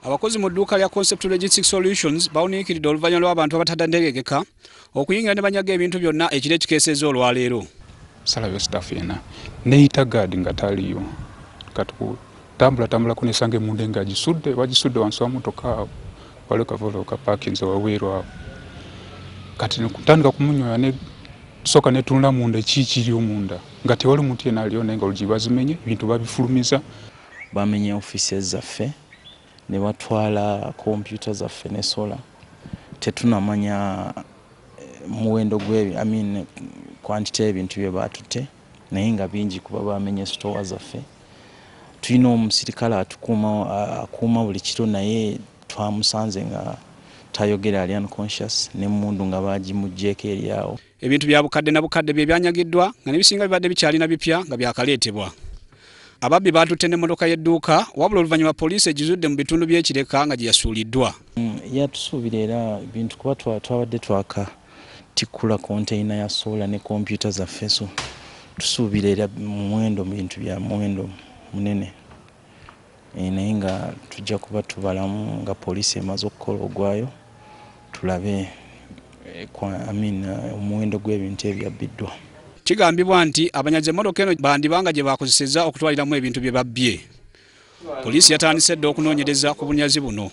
Abakozi mu dduuka lya Concept Logistics Solutions bawuniikiridde oluvannyuma lw'abantu abataddantegeekeka okuyingira ne banyaga ebintu byonna ekiro ekikeesezza olwaleero. Salayo staff yena neyita guard nga taliyo, kati kutambula tambulako nesanga emundu nga agisudde, bagisudde wansi wa motoka awo, waliwo kavolo ka parkings wabweru awo. Kati kutandika kumunyoya ne soka netunula munda kiki omunda nga tewali muntu yenna aliyo, naye nga oluggi bazimenye, ebintu babifulumiza. Bamenye offices zaffe ne batwala kompyuta zaffe ne sola. Tetunamanya muwendo gwe, I mean quantity ebintu bye batutte, naye nga bingi kuba bamenye store zaffe. Tulina omusirikale akuuma buli kiro, naye twamusanze nga tayogera, ali unconscious, n'emmundu nga bagimuggyeeko eri awo. Ebintu bya bukadde na bukadde bye byanyagiddwa nga n'ebisinga bibadde bikyalina bipya nga byakaleetebwa. Ababbi baatutte n'emmotoka y'edduuka, wabula oluvannyuma poliisi egizudde mu bitundu by'Ekireka nga gye yasuuliddwa. Yatusuubira era bintu kuba twabadde twakatikkula konteyina ya sola ne kompyuta zaffe, so tusuubira era muwendo bintu bya muwendo munene, naye nga tujja kuba tubalamu nga poliisi emaze okukola ogwayo, tulabe omuwendo gw'ebintu ebyabbiddwa. Kigambibwa nti abanyazi emmotoka eno bandibanga gye bakozesezza okutwaliramu ebintu bye babbye. Poliisi yatandise dda okunoonyereza ku bunyazi buno.